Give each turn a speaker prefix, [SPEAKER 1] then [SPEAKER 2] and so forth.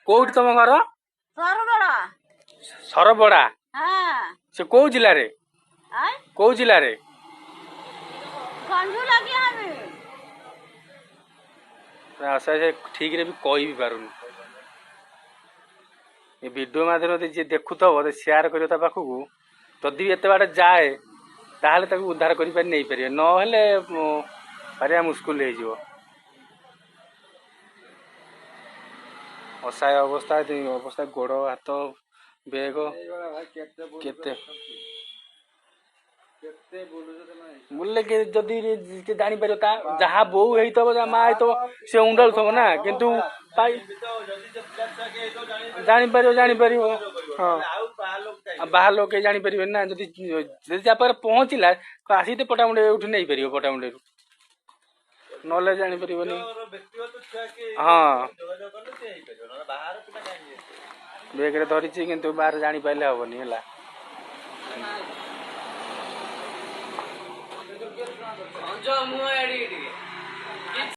[SPEAKER 1] କୋଉଠି ତମ ଘର? ସରବଡ଼ା। ସେ କୋଉ ଜିଲ୍ଲାରେ? କୋଉ ଜିଲ୍ଲାରେ? ସେ ଠିକରେ ବି କହି ବି ପାରୁନି। ଏ ଭିଡ଼ିଓ ମାଧ୍ୟମରେ ଯିଏ ଦେଖୁଥିବ ସେୟାର କରିବ ତା ପାଖକୁ। ଯଦି ବି ଏତେ ବାଟ ଯାଏ, ତାହେଲେ ତାକୁ ଉଦ୍ଧାର କରିପାରି ନେଇପାରିବେ, ନହେଲେ ପାରିବା ମୁସ୍କିଲ ହେଇଯିବ। ଅସହାୟ ଅବସ୍ଥା ଅବସ୍ଥା, ଗୋଡ଼ ହାତ ବେଗ କେତେ ବୁଲିଲେ ଯଦି ଜାଣିପାରିବ, ତା ଯାହା ବୋଉ ହେଇଥିବ, ଯାହା ମା ହେଇଥିବ, ସେ ଉଣ୍ଡାଳୁଥିବ ନା, କିନ୍ତୁ ଜାଣିପାରିବ ଜାଣିପାରିବ। ହଁ, ଆଉ ବାହାର ଲୋକ କେହି ଜାଣିପାରିବେନି ନା। ଯଦି ଯଦି ତା ପାଖରେ ପହଞ୍ଚିଲା, ଆସିକି ପଟାମୁଣ୍ଡେଇ ଏଇଠୁ ନେଇପାରିବ, ପଟାମୁଣ୍ଡେଇରୁ, ନହେଲେ ଜାଣିପାରିବନି। ହଁ, ବେଗରେ ଧରିଛି, କିନ୍ତୁ ବାହାରେ ଜାଣିପାରିଲେ ହବନି। ହେଲା
[SPEAKER 2] ମୁଁ ଟିକେ